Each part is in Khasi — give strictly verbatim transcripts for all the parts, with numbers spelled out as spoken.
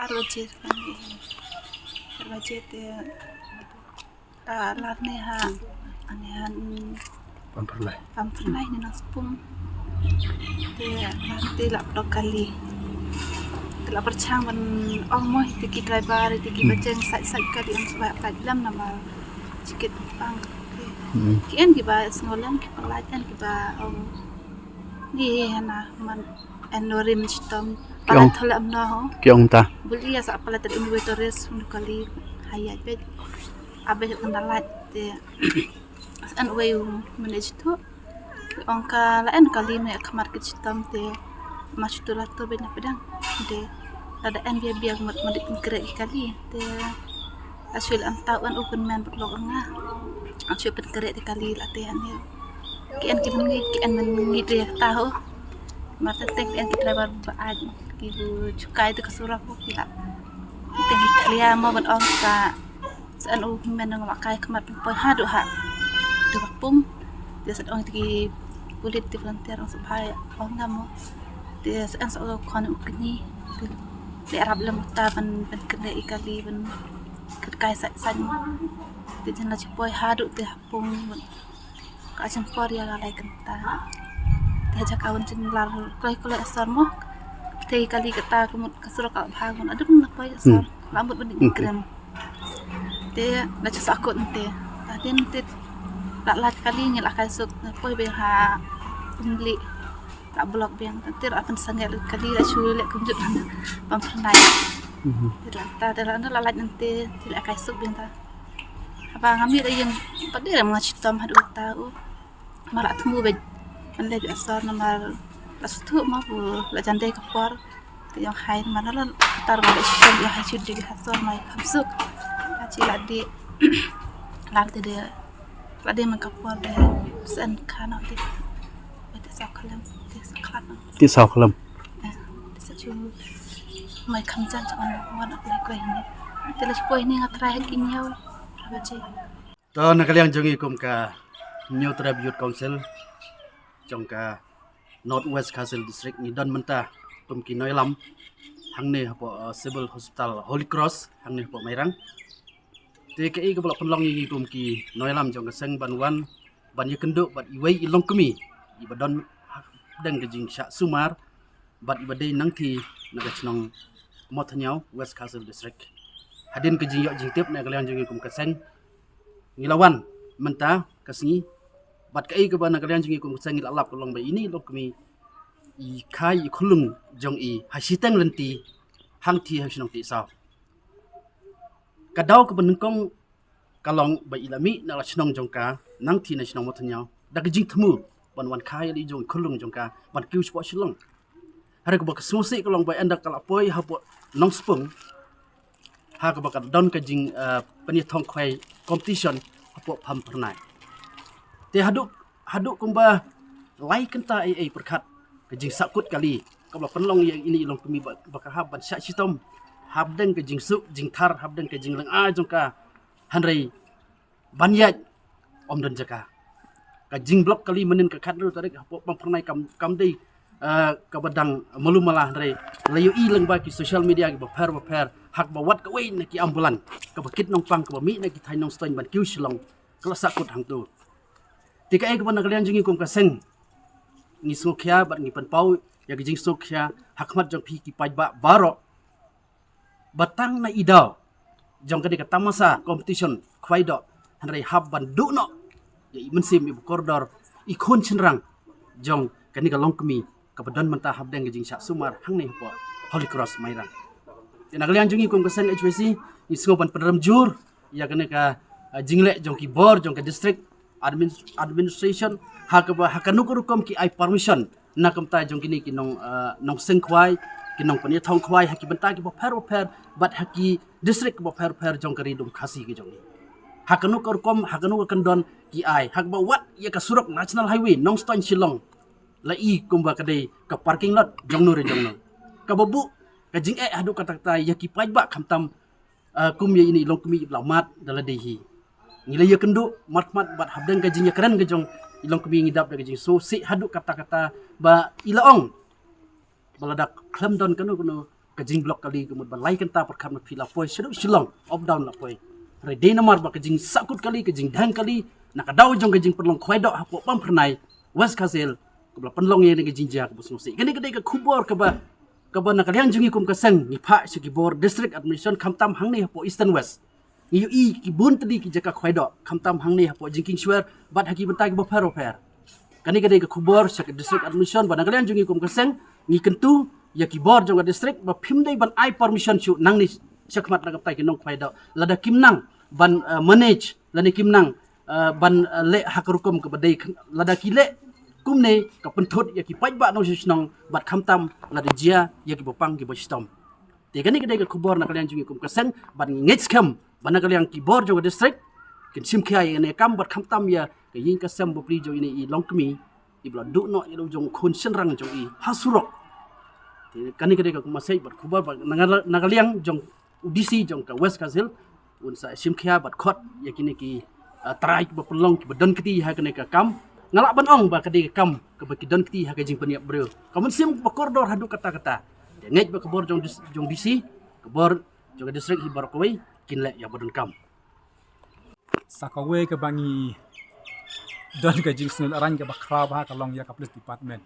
Ar baje, ar baje te ta lar ne ha, ane ha, mm, Pamphyrnai. Pamphyrnai ne Nongspung. Te lar te la pynlong kali. Te la pyrshang ban ong mo ïa ki driver, ïa ki bajeng sait sait kali, ym sngewbha pynlong namar jingkit pang. Ki en kiba sngewlem, ki pynlait, en kiba ong ni hana man en nori men shitom. Ki ong. Palat thola amno ho. Ki ong ta. Buli ïa sa palat ter innovators nu kali hayat bet. Abe kan dalat te. An wei u manage tu. Ong ka la en kali me khmat kit shitom te. Mas tu la tu bet na pedang. Te lada en bia bia mut mut kre kali te. Aswil anta wan u pynmen bad lok nga. Aswil pynkhreh te kali la te ane. Ki en ki mynngeit, ki en mynngeit re ta ho. Mar ta teng ki en ki driver ba ai ki bu chukai te ka surok ho ki la. Teng ki khlia mo ban ong ka. Sa an u men nga la kai khmat poi haduh ha. Tu ba pum. Te sa ong te ki pulit te volunteer ong sa bhai ong nga mo. Te sa an sa ong khon u kni. Te le arap lem ta ban ban kne i kali ban kit kai sa sa mo. Te jan la chi poi haduh te ha pum. Ka jan por ïa la lai kynta. Te ha jaka wan jan lar kloi kloi asar mo. Te i kali kata ka mut ka surok ka bha mo. Adum la poi asar. La mut ban di krem. Te la cha sakut te. Ta din te la la kali ngi la kai suk poi be ha umli. La block biang ta te la pynsanget kali la shu le kumjut Pamphyrnai. Te la ta te la la la nante te la kai suk biang ta. Haba ngam ïa ïeng pat de ma nga shitom haduh ta u. Ma la thmu bad ban leh asor namar la suthu ma bu la jan dei ka por. Te ïong hai ma la tar ma la shitom ïong hai shu dei ha sor mai kham suk. Ka chi la dei la te de la dei man ka por de sen khana de. Te sa khalam te sa khalam. Te sa khalam. Te sa chu mai kham jan cha wan wan ak le ko ni. Te la poi ni nga trai ha ki ñiew. Ba chi. To na ka liang jong ngi kum ka Hynñiewtrep Youth Council jong ka North West Khasi Hills District ngi don mynta kum ki nongïalam hangne hapoh, uh, Civil Hospital Holy Cross hangne hapoh Mairang. Te kaei kaba la pynlong ïa ngi kum ki nongïalam jong ka seng ban wan ban ïakynduh bad iwei i longkmie iba don hapdeng ka jingshah sumar bad iba dei nangthie na ka shnong Mawthañiaw, West Khasi Hills District. Hadien ka jingïoh jingtip na ka liang jong ngi kum ka seng ngi la wan mynta ka sngi bad kaei kaba na ka liang jong ngi kum ka seng ngi la lap ka long ba ine i longkmie i kha i khunlung jong i ha shiteng lynti hangthie ha shnong Tiehsaw. Ka daw kaba nyngkong ka long ba i la mih na la shnong jong ka nangthie na shnong Mawthañiaw da ka jingthmu ban wan kha ïa la i jong i khunlung jong ka ban kiew shapoh Shillong. Hynrei kaba ka sngewsih ka long ba ynda ka la poi hapoh Nongspung ha kaba ka don ka jing, eh, pynïathong khwai competition hapoh Pamphyrnai. Te haduh haduh kumba lai kynta ei ei pyrkhat ka jingsakut kali kaba pynlong ïa ine i longkmie ba, ba ka hap ban shah shitom hapdeng ka jingsuk jingthar hapdeng ka jinglyngngoh jong ka. Hynrei ban ïaid ym don jaka. Ka jingblock kali mynnin ka khathynriew tarik hapoh Pamphyrnai kam, kam dei, eh, kaba dang malu mala hynrei la ïohi lyngba ki social media kiba pher ba pher ha kaba wat kawei na ki ambulance kaba kit nongpang kaba mih na ki thaiñ Nongstoiñ ban kiew Shillong ka la sakut hangto. Te kaei kaba na ka liang jong ngi kum ka seng ngi sngewkhia bad ngi pynpaw ïa ka jingsngewkhia ha khmat jong phi ki paidbah baroh. Ba tang na i daw jong kane ka tamasa competition khwai doh hynrei hap ban duh noh ïa i mynsiem iba kordor i khun shynrang jong kane ka longkmie kaba don mynta hapdeng ka jingshah sumar hangne hapoh Holy Cross Mairang. Te na ka liang jong ngi kum ka seng H Y C ngi sngew ban pynrem jur ïa kane ka, ah, jingleh jong ki bor jong ka district admin-, administration ha kaba ha kano ka rukom ki ai permission na ka bynta jong kine ki nong, ah, nongseng khwai ki nongpynïathong khwai ha ki bynta kiba pher ba pher bad ha ki district kiba pher ba pher jong ka Ri Lum Khasi ka jong ngi. Ha kano ka rukom ha kano ka kyndon ki ai ha kaba wat ïa ka surok National Highway Nongstoiñ Shillong la i kumba ka dei ka parking lot jongno re jongno kaba buh ka jingeh haduh katta katta ïa ki paidbah khamtam, ah, kum ïa ine i longkmie iba la mad da lade hi. Ngi la ïakynduh markhmat bad hapdeng ka jingïakren ka jong i longkmie ngi dap da ka jingsngewsih haduh katta katta ba i la ong ba lada khlem don kano kano ka jingblock kali ka mut ba lai kynta pyrkhat ma phi la poi shaduh Shillong, up down la poi. Hynrei dei namar ba ka jingsahkut kali, ka jingdheng kali na ka daw jong ka jingpynlong khwai doh hapoh Pamphyrnai, West Khasi Hills, kaba la pynlong ïa kane ka jingjia kaba sngewsih. Kane ka dei ka khubor kaba, kaba na ka liang jong ngi kum ka seng ngi phah sha ki bor District Administration khamtam hangne hapoh Eastern West. Ngi ïohi ki bun tylli ki jaka khwai doh khamtam hangne hapoh Jingkieng Shwer bad ha ki bynta kiba pher ba pher. Kane ka dei ka khubor sha ka District Administration ba na ka liang jong ngi kum ka seng ngi kyntu ïa ki bor jong ka district ba phim dei ban ai permission shuh nangne shakhmat na ka bynta ki nongkhwai doh lada kim nang ban, eh, manage lane kim nang, eh, ban, eh, leh ha ka rukom kaba dei kyn-, lada ki leh kumne ka pynthut ïa ki paidbah nongshong shnong bad khamtam lada jia ïa kiba pang kiba shitom. Te kane ka dei ka khubor na ka liang jong ngi kum ka seng bad ngi ngeit skhem ba na ka liang ki bor jong ka district kin shim khia ïa kane ka kam bad khamtam ïa ka ïing ka sem bapli jong ine i longkmie iba la duh noh ïa la u jong u khun shynrang jong i ha surok. Te kane ka dei ka message bad khubor ba na ka, na ka liang jong u D C jong ka West Khasi Hills un sa shim khia bad khot ïa kine ki, ah, trai kiba pynlong kiba don kti ha kane ka kam. Nga lah ban ong ba ka dei ka kam kaba ki don kti ha ka jingpynïap briew. Ka mynsiem ba kordor haduh katta katta. Te ngeit ba ka bor jong dis-, jong D C, ka bor jong ka district hi baroh kawei kin leh ïa ba donkam. Sa kawei kaba ngi don ka jingsngewlehrain kaba khraw bha ka long ïa ka police department.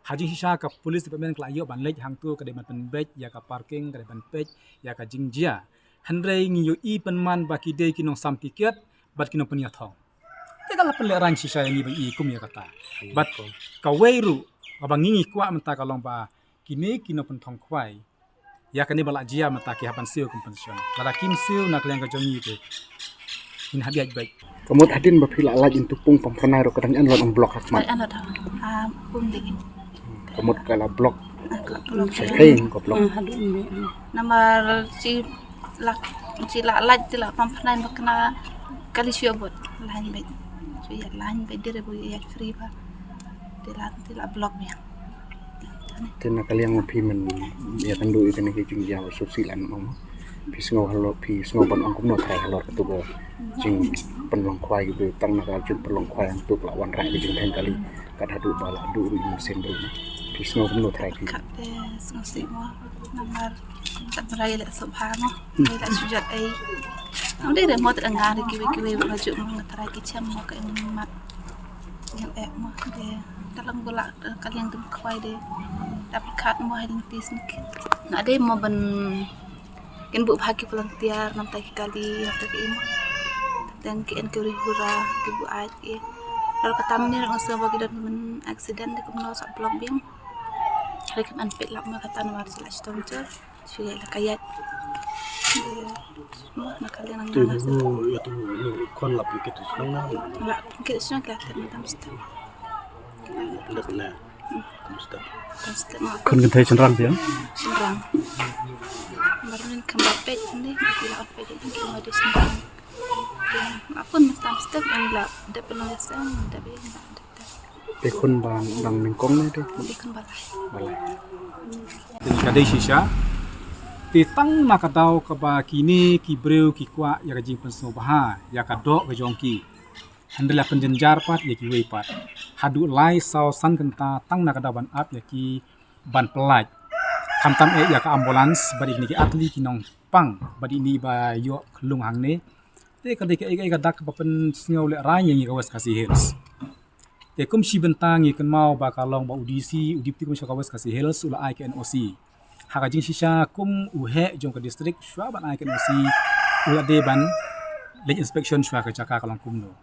Ha jingshisha ka police department ka la ïoh ban leit hangto ka dei ban pynbeit ïa ka parking, ka dei ban peit ïa ka jingjia. Hynrei ngi ïohi pynman ba ki dei ki nongsam tiket bad ki nongpynïathong. Te ka la pynlehrain shisha ïa ngi ba i kum ïa kata. Bad kawei ruh kaba ngi ngi kwah mynta ka long ba kine ki nongpynthong khwai ïa kane ba la jia mynta ki hap ban siew compensation. Lada kim siew na ka liang ka jong ngi te ngin hap ïaid beit. Ka mut hadien ba phi la lait into pung Pamphyrnai ruh ka dang ïa anlot ong block ha khmat. Ai, anlot ha, ha, pung dei. Ka mut ka la block. Ah, ka block. Sa kei ko block. Ah, hadien ni, ah. Namar shi la, shi la lait te la Pamphyrnai ba kane kali shu ïa bot. Lain beit. Shu ïa lain beit dire bu ïa free ba. Te la, te la block biang. Te na ka liang ma phi mynta ïa kynduh ïa kane ka jingjia ba sngewsih lano mo. Phi sngew halor, phi sngew ban ong kumno trai halor katu ka jingpynlong khwai katu, tang na ka jingpynlong khwai hangtu ka la wanrah ka jingdheng kali kat haduh ba la duh ruh ïa mynsiem briew. Phi sngew kumno trai phi? Kat te sngewsih mo, namar kat ba rai leh sngewbha mo. Rai leh shu jot ei. Ngam dei re mo, te nga re kiwei kiwei ba la ju mo nga trai ki chem mo ka ïa mat. Ngam eh mo de. Ka long ba la, eh, ka liang dum khwai de. Dap kat mo hai lynti snik. Nga dei mo ban kin buh bha ki volunteer, namta ki kali, namta ki imo. Tang ki en ki ri hura, ki buh ai ki. Lada kata mynne nga sngew ba ki don ban accident de kumno sa block biang. Hynrei kim an peit lap mo kata namar sa la shitom jur. Shu ïa la ka ïaid. Mo na ka liang nang. Te na la. Ïa tu ni khon lap ki tu shnong na. Lap ki tu shnong ki la tet tam step. Lap na. Tam step. Tam step ma. Khun kynthei shynrang te ïa? Shynrang. Mar nin kam ba peit ni, ki la peit ni ki ma de shynrang. Ma khun tam step ang la dep na ya sang, dep ya. Te khun ba dang nyngkong ne te? Te khun ba lai. Ba lai. Te ka dei shisha. Te tang na ka daw kaba kine ki briew ki kwah ïa ka jingpynsngewbha ïa ka doh ka jong ki. Hynrei la pynjynjar pat ïa kiwei pat. Haduh lai saw san kynta tang na ka daw ban ap ïa ki ban pyllait. Khamtam eh ïa ka ambulance bad ïa kine ki ar tylli ki nongpang bad ïa kine ba ïoh khlung hangne. Te ka dei kaei kaei ka dak ba pynsngewlehrain ïa ngi ka West Khasi Hills. Te kum shi bynta ngi kynmaw ba ka long ba u D C, u Deputy Commissioner ka West Khasi Hills, u la ai ka N O C. Ha ka jingshisha kum u heh jong ka district, shuwa ban ai ka N O C, u la dei ban leit inspection shuwa ka jaka ka long kumno.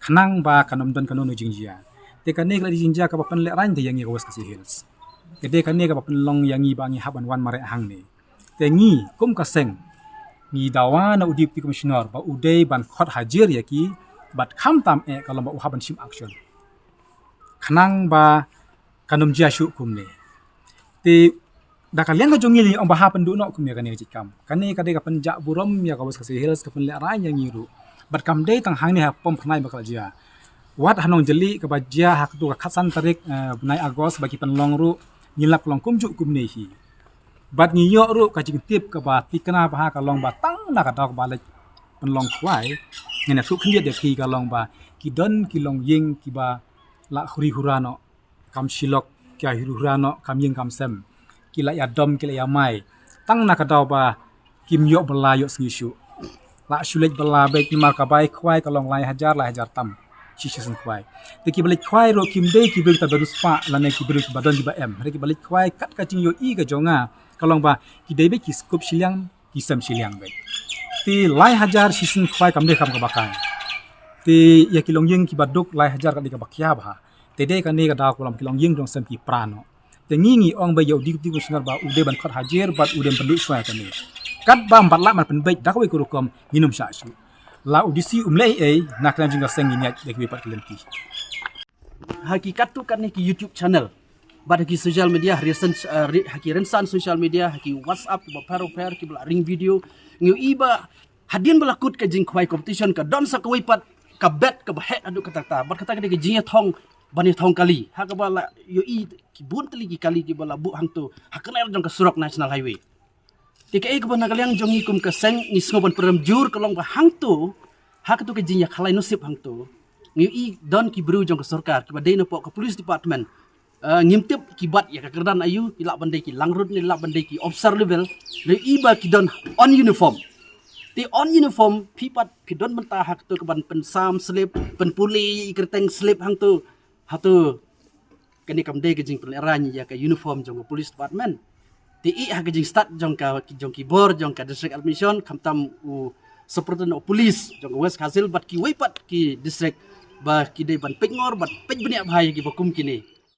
Khnang ba kan ym don kano kano jingjia. Te kane ka la dei jingjia kaba pynlehrain te ïa ngi ka West Khasi Hills. Ka dei kane kaba pynlong ïa ngi ba ngi hap ban wan mareh hangne. Te ngi kum ka seng ngi dawa na u Deputy Commissioner ba u dei ban khot hajir ïa ki bad khamtam eh ka long ba u hap ban shim action. Khnang ba kan ym jia shuh kumne. Te da ka liang ka jong ngi ong ba hap pynduh noh kum ïa kane ka jingkam. Kane ka dei ka pynjah burom ïa ka West Khasi Hills, ka pynlehrain ïa ngi ruh. Bad kam dei tang hangne ha Pamphyrnai ba ka la jia. Wat ha Nongjylli kaba jia ha katu ka khatsan tarik, eh, bnai August ba ki pynlong ruh, ngi lap ka long kumjuh kumne hi. Bad ngi ïoh ruh ka jingtip kaba tikna bha ka long ba tang na ka daw kaba leit pynlong khwai. Ngin ïathuh khyndiat ïa phi ka long ba ki don ki longïing kiba la huri hura noh. Kam shi lok, ki huri hura noh, kam ïing kam sem. ki la ïa dom, ki la ïa mai. Tang na ka daw ba kim ïoh bylla ïoh sngi shuh. La shu leit bylla beit namar ka bai khwai ka long lai hajar, lai hajar tam shi shisien khwai. Te kiba leit khwai ruh kim dei ki briew kiba riewspah lane ki briew kiba don kiba em. Hynrei kiba leit khwai kat ka jingïohi ka jong nga ka long ba ki dei beit ki sngewkup shiliang, ki sem shiliang beit. Te lai hajar shisien khwai kam dei kam kaba kai. Te ïa ki longïing kiba duk lai hajar ka dei kaba khia bha. Te dei kane ka daw ka long ki longïing jong sem ki pra noh. Te ngi ngi ong ba ïa u Deputy Commissioner ba u dei ban khot hajir bad u dei ban pynduh shuwa ïa kane. Katba ym pat lah ban pynbeit da kawei ka rukom ngin ym shah shuh. La u D C um leh ei ei, na ka liang jong ka seng ngin ïaid da kiwei pat ki lynti. Ha ki katto katne ki YouTube channel bad ha ki social media, ha rynsan, eh, ri- ha ki rynsan social media, ha ki WhatsApp kiba pher ba pher kiba la ring video, ngi ïohi ba hadien ba la kut ka jingkhwai competition ka don sa kawei pat ka bet kaba heh haduh katta katta, bad kata ka dei ka jingïathong, ban ïathong kali, ha kaba la ïohi ki bun tylli ki kali kiba la buh hangto ha kane jong ka surok National Highway. Te kaei kaba na ka liang jong ngi kum ka seng ngi sngew ban pynrem jur ka long ba hangto, ha kato ka jingïakhalai nusip hangto, ngi ïohi don ki briew jong ka sorkar kiba dei na poh ka police department. Eh, ngim tip ki bat ïa ka kyrdan aïu, ki lah ban dei ki langrut ne lah ban dei ki officer level, ngi ïohi ba ki don on uniform. Te on uniform phi pat phi don bynta ha kato ka ban pynsam slip, pynpule ïa i kyrteng slip hangto. Hato kane kam dei ka jingpynlehraiñ ïa ka uniform jong ka police department. Te i ha ka jingstad jong ka, jong ki bor jong ka district administration, khamtam u Superintendent of Police jong ka West Khasi Hills bad kiwei pat ki district, ba ki dei ban peit ngor bad peit bniah bha ïa kiba kum kine.